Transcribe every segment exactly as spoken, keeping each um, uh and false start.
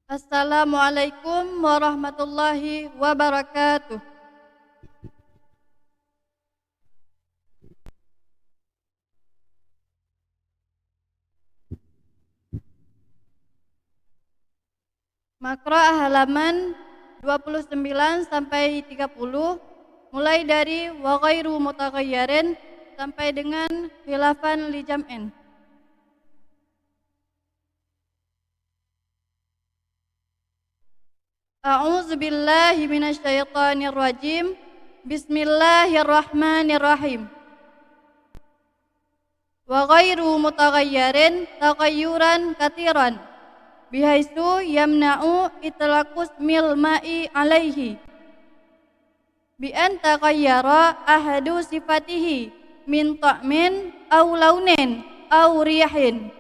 Assalamualaikum warahmatullahi wabarakatuh. Maqra halaman dua puluh sembilan sampai tiga puluh, mulai dari wa ghairu mutaghayyirin sampai dengan khilafan li jam'in. A'udzubillahi minasyaitonirrajim. Bismillahirrahmanirrahim. Wa ghairu mutaghayyirin taghayyuran katsiran, bihaitsu yamna'u itlaqu ismil ma'i 'alaihi, bi an taghayyara ahadu sifatihi min ta'min aw launin aw rihin,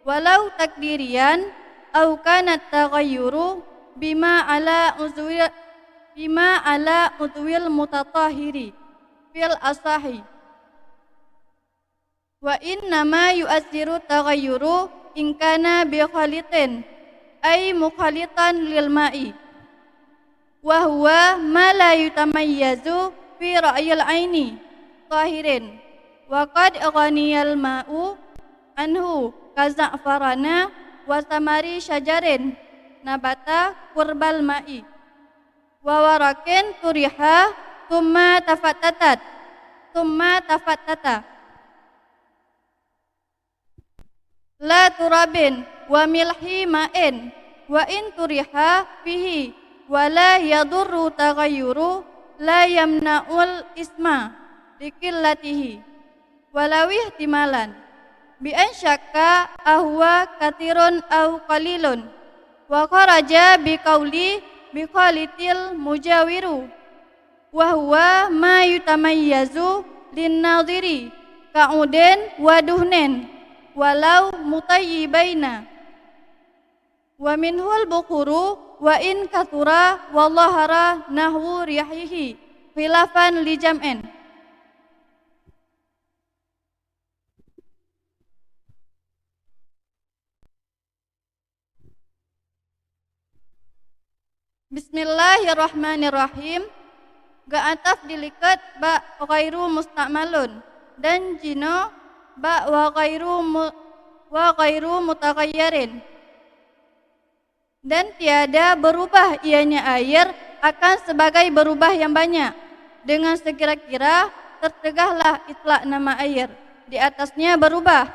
walau takdiriyan, aw kana taghayyuru bima 'ala uzwi, bima 'ala uzwil mutatahhiri fil asahi. Wa innama yu'assiru taghayyuru in kana bi khalitin, ay mukhalitan lil ma'i, wa huwa ma la yutamayyazu fi ra'yil aini tahirin, wa qad ghaniyal ma'u anhu ka za'farana wa samari syajarin nabata qurbal ma'i, wa warakin turiha tsumma tafattatat, tsumma tafattata. La turabin wa milhi ma'in, wa in turiha fihi, wa la yadurru taghayyuru, la yamna'ul isma liqillatihi, walau ihtimalan, bi an syakka ahuwa katsirun aw qalilun, wa kharaja bi qauli bi khalitil mujawiru, wa huwa ma yutamayyazu lin nadhiri ka'udin wa duhnin, walau mutayyibaina, wa minhul bukhuru wa in katsura wa dhahara nahwu rihihi khilafan li jam'in. Bismillahirrahmanirrahim. Geuataf dilikot bak ghairu musta'malun dan jinoe bak wa ghairu mu-, wa ghairu mutaghayyirin. Dan tiada berubah ianya air akan sebagai berubah yang banyak, dengan sekira-kira tertegahlah itlak nama air di atasnya berubah.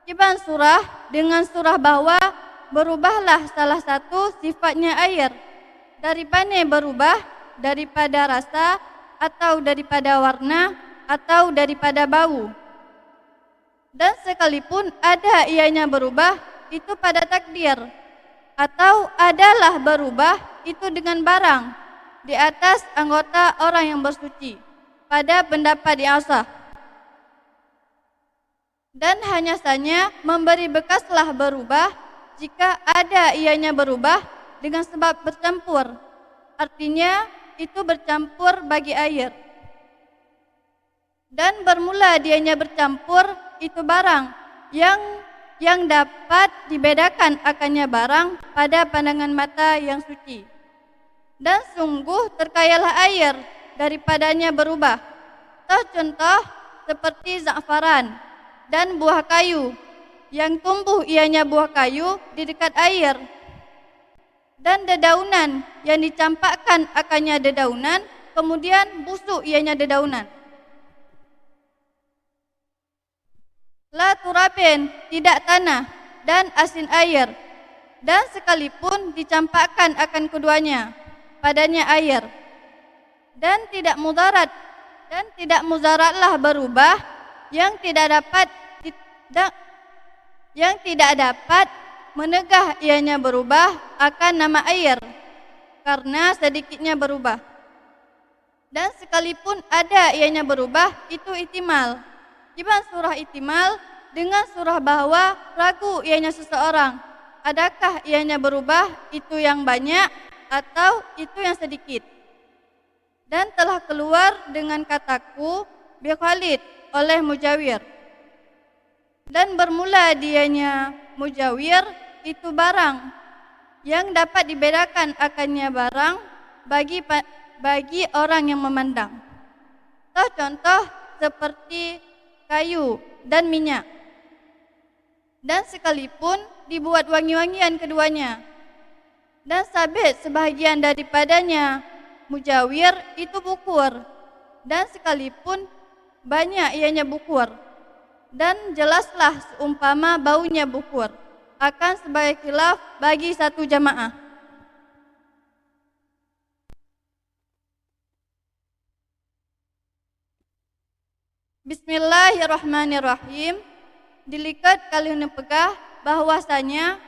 Kiban surah dengan surah bahwa berubahlah salah satu sifatnya air. Dari pane berubah? Daripada rasa, atau daripada warna, atau daripada bau. Dan sekalipun ada ianya berubah, itu pada takdir, atau adalah berubah itu dengan barang di atas anggota orang yang bersuci, pada pendapat yang sah. Dan hanya saja memberi bekaslah berubah jika ada ianya berubah dengan sebab bercampur, artinya itu bercampur bagi air. Dan bermula dianya bercampur itu barang yang, yang dapat dibedakan akannya barang pada pandangan mata yang suci. Dan sungguh terkayalah air daripadanya berubah. Toh contoh seperti za'faran dan buah kayu yang tumbuh ianya buah kayu di dekat air. Dan dedaunan yang dicampakkan akannya dedaunan, kemudian busuk ianya dedaunan. La turabin, tidak tanah, dan asin air, dan sekalipun dicampakkan akan keduanya, padanya air. Dan tidak mudarat, dan tidak mudaratlah berubah yang tidak dapat di-, da-, yang tidak dapat menegah ianya berubah akan nama air, karena sedikitnya berubah. Dan sekalipun ada ianya berubah, itu ihtimal. Kiban surah ihtimal dengan surah bahwa ragu ianya seseorang, adakah ianya berubah itu yang banyak atau itu yang sedikit. Dan telah keluar dengan kataku bi khalid oleh mujawir. Dan bermula dianya mujawir itu barang yang dapat dibedakan akannya barang bagi pa-, bagi orang yang memandang. Toh contoh seperti kayu dan minyak. Dan sekalipun dibuat wangi-wangian keduanya, dan sabit sebahagian daripadanya mujawir, itu bukur, dan sekalipun banyak ianya bukur, dan jelaslah seumpama baunya bukur, akan sebagai khilaf bagi satu jamaah. Bismillahirrahmanirrahim. Dilikot ka lheueh neupeugah bahwasanya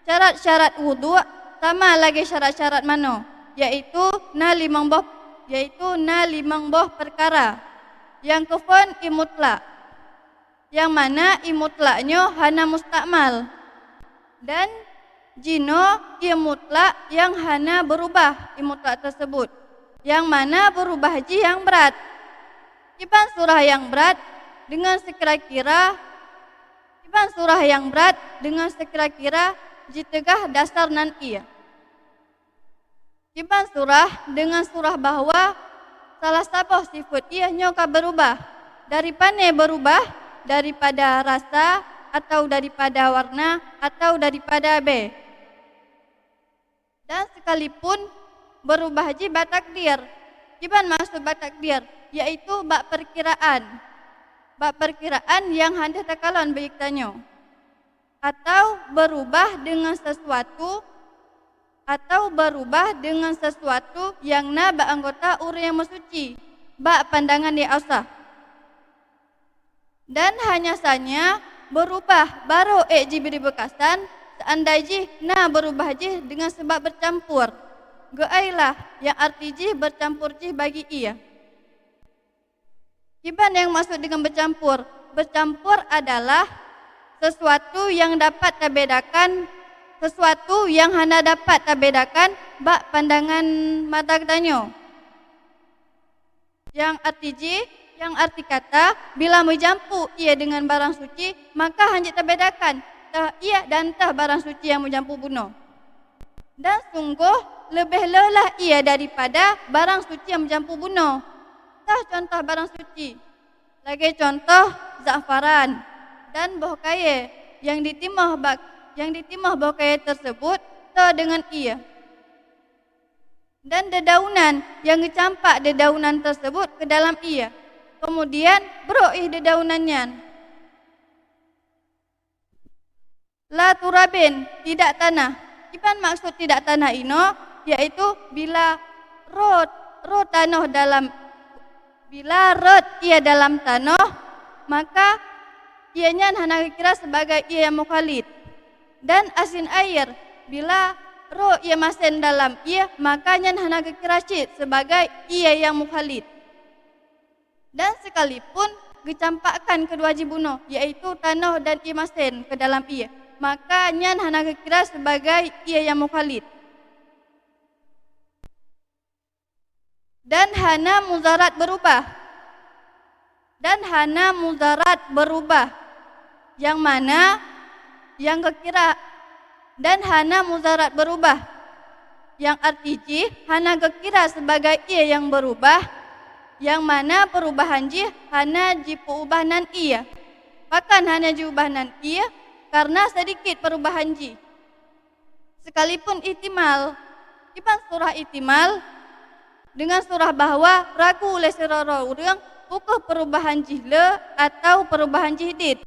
syarat-syarat wudhu sama lagée syarat-syarat manoe, yaitu na limong boh, yaitu na limong boh peukara. Nyang keuphon ie mutlak, nyang mana ie mutlak nyoe hana mustakmal. Dan jinoe ie mutlak nyang hana beurubah, ie mutlak teuseubut, nyang mana beurubah jih nyang brat. Kiban surah nyang brat deungon seukira-kira, kiban surah nyang brat deungon seukira-kira jiteugah dasar nan ie. Kiban surah deungon surah bahwa salah saboh sifeuet ie nyoe ka beurubah. Dari pane beurubah? Daripada rasa, atau daripada warna, atau daripada bée. Dan sekalipun beurubah jih bak takdir. Kiban maksud bak takdir? Yaitu bak peukiraan. Bak peukiraan nyang hana takalon bak geutanyoe. Atau beurubah deungon sesuatu, atau beurubah deungon sesuatu nyang na bak anggota ureuëng nyang meusuci bak pandangan nyang sah. Dan hanya sanya beurubah barô ék jibri beukasan, seundai jih na beurubah jih deungon sabab beucampur. Geuailah nyang arti jih beucampur jih bagi ie. Kiban nyang maksud deungon beucampur? Beucampur adalah sesuatu nyang dapat tabedakan, sesuatu nyang hana dapat tabedakan bak pandangan mata geutanyoe. Nyang arti jih, nyang arti kata, bila meujampu ie deungon barang suci, maka hana jeuet tabedakan toh ie dan toh barang suci nyang meujampu bunoe. Dan sunggoh leubeh le lah ie daripada barang suci nyang meujampu bunoe. Toh contoh barang suci, lagée contoh za'faran dan boh kayée nyang jitimoh bak, nyang jitimoh boh kayée teuseubut toh deungon ie. Dan deudaunan nyang geucampak deudaunan teuseubut keu dalam ie, keumudian brok jih deudaunan nyan. La turabin, tidak tanah. Kiban maksud tidak tanah inoe? Yaitu bila rot, rot tanoh dalam, bila rot ie dalam tanoh, maka ie nyan hana geukira sibagai ie nyang mukhalid. Dan asin air, bila rot ie masen dalam ie, maka nyan hana geukira cit sibagai ie nyang mukhalid. Dan sekalipun geucampakkan keudua jih bunoe, yaitu tanoh dan ie masen keu dalam ie, maka nyan hana geukira sibagai ie nyang mukhalid. Dan hana muzarat beurubah. Dan hana muzarat beurubah. Nyang mana nyang geukira dan hana muzarat beurubah. Nyang arti jih hana geukira sibagai ie nyang beurubah, nyang mana peurubahan jih hana jipeuubah nan ie. Pakon hana jiubah nan ie? Kareuna seudikit peurubahan jih. Sekalipun ihtimal, kiban surah ihtimal, deungon surah bahwa ragu lé sidroe-droe ureuëng peu kheueh peurubahan jih le atawa peurubahan jih dit.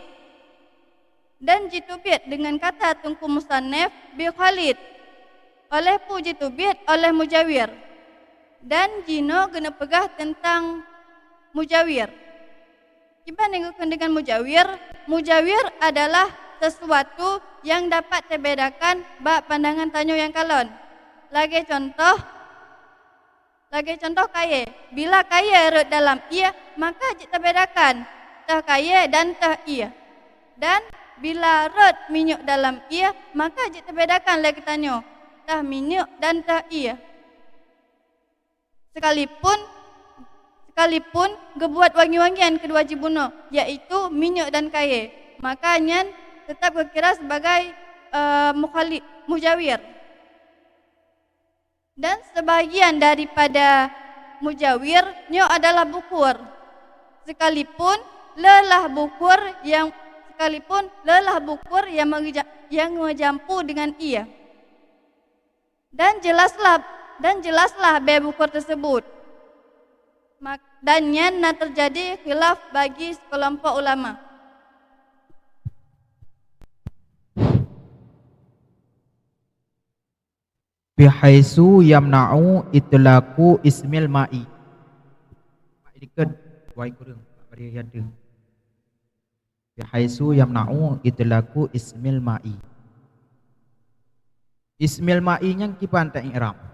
Dan jiteubiet deungon kata teungku musannif bi khalid, óh lheueh peue jiteubiet óh lheueh mujawir. Dan jinoe geuneuk peugah teuntang mujawir. Kiban nyang geukheun deungon mujawir? Mujawir adalah sesuatu nyang dapat teubedakan bak pandangan tanyoe nyang kalon. Lagée contoh, lagée contoh kayée. Bila kayée rot dalam ie, maka jeuet teubedakan toh kayée dan toh ie. Dan bila rot minyeuk dalam ie, maka jeuet teubedakan lé geutanyoe toh minyeuk dan toh ie. Sekalipun, sekalipun geubuet wangi-wangian keudua jih bunoe, yaitu minyeuk dan kayée, maka nyan teutap geukira sibagai, eh, mukhali-, mujawir. Dan sebahagian daripada mujawir nyoe adalah bukur, sekalipun lelah bukur yang, sekalipun lelah bukur yang mengeja-, yang meujampu dengan ie. Dan jelaslah, dan jelaslah bée bukur teusebut. Mak-, dan nyan na teujadi khilaf bagi sikeulompok ulama. Bihaitsu yamna'u itlaqu ismil ma'i. Mak, dikeue, wai kureueng, bak bari nyata. Bihaitsu yamna'u itlaqu ismil ma'i. Ismil ma'i nyan kiban ta-i'rab?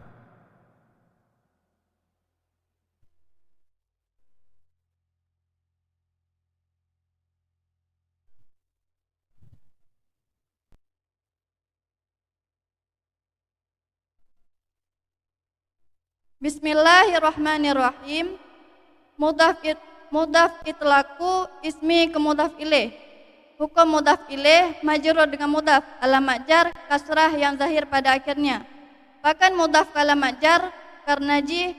Bismillahirrahmanirrahim. Mudhaf it-, mudhaf itlaqu ismi keu mudhaf ilaih. Huköm mudhaf ilaih majrur deungon mudhaf, alamat jar kasrah nyang zahir pada akhirnya. Pakon mudhaf keu alamat jar? Kareuna jih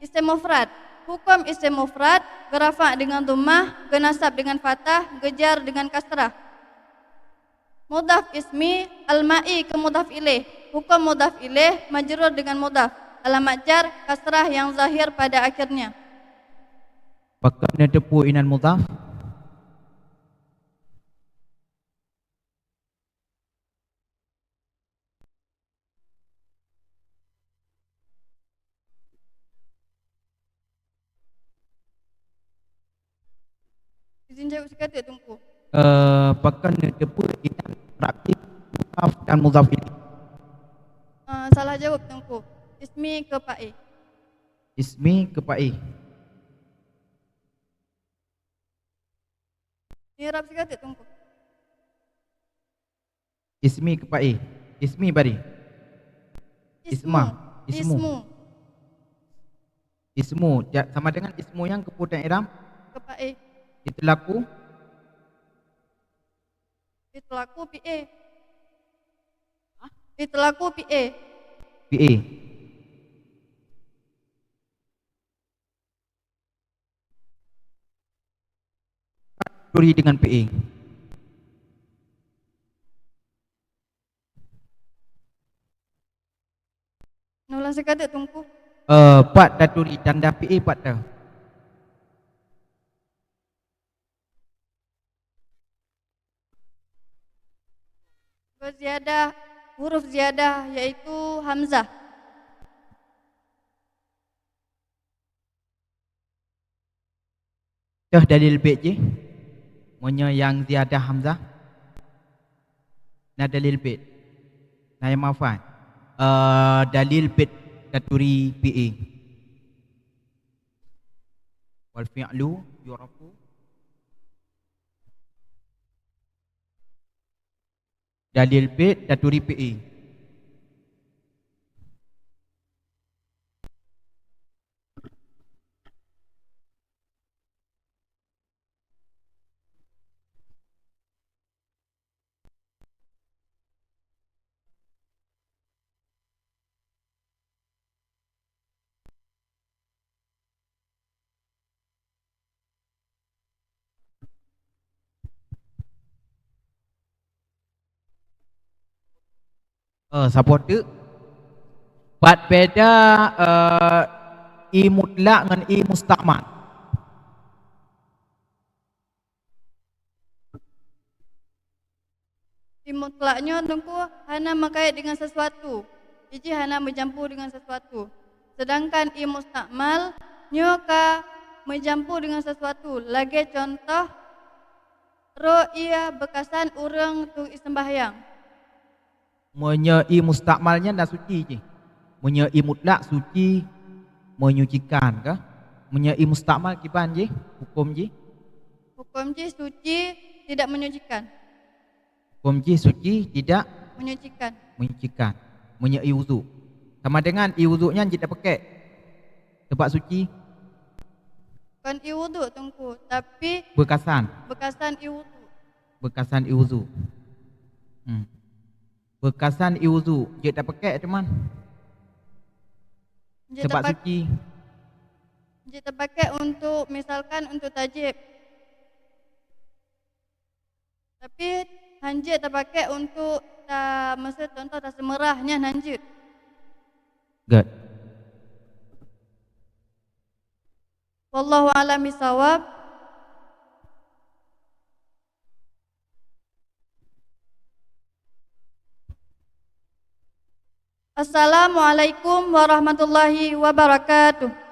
isém mufrad. Huköm isém mufrad geurafa' deungon dhammah, geunasab deungon fathah, geujar deungon kasrah. Mudhaf ismi al-ma'i keu mudhaf ilaih. Huköm mudhaf ilaih majrur deungon mudhaf, alamat jar kasrah nyang zahir pada akhirnya. Pakon neuteupeue inan mudhaf? Izin jaweueb sikateuk, Teungku. Eh, pakon neuteupeue inan i'rab jih mudhaf dan mudhaf ilaih? Eh, salah jaweueb, Teungku. Ismi keu fa'il. Ismi keu fa'il. I'rab sikateuk, Teungku. Ismi keu fa'il. Ismi bari. Ismu. Isma. Ismu. Ismu. Ismu. Ja-, sama dengan ismu nyang keupeue ta i'rab? Keu fa'il. Itlaqu. Itlaqu fi'il. Hah? Itlaqu fi'il. Fi'il. Turi dengan fi'il. Ulang sikateuk, Teungku. Eh, pat taturi tanda fi'il pat ta? Beuziyadah, huruf ziyadah, yaitu hamzah. Toh dalil bait jih? Meunyoe nyang ziyadah hamzah, na dalil bait? Na nyang mafan? Eh, dalil bait taturi fi'il. Wal fi'lu yu'rafu. Dalil bait taturi fi'il. Eh, saboh teuk. Pat beda, eh, i mutlak ngon i mustakmal? I mutlak nyoe, Teungku, hana meukait deungon sesuatu. Jih hana meujampu deungon sesuatu. Seudangkan i mustakmal nyoe ka meujampu deungon sesuatu. Lagée cuntoh, roh ie beukasan ureuëng turi seumbahyang. Meunyoe i mustakmal nyan na suci jih. Meunyoe i mutlak suci, menyucikan kah? Meunyoe i mustakmal kiban jih, huköm jih? Huköm jih suci, tidak menyucikan. Huköm jih suci, tidak menyucikan. Menyucikan. Meunyoe i wudhu. Sama dengan i wudhu nyan jeuet tapeukek. Teubak suci. Kon i wudhu, Teungku, tapi beukasan. Beukasan i wudhu. Beukasan i wudhu. Hmm. Beukasan i wudhu, jeuet tapeukek teuma. Jeuet Sebab tapak-, suci. Jeuet tapakai untuk, misalkan, untuk tajieb. Tapi hanjeuet tapakai untuk ta-, maksud contoh taseumeurah nyan hanjeuet. Good. Wallahu a'lam bishawab. Assalamualaikum warahmatullahi wabarakatuh.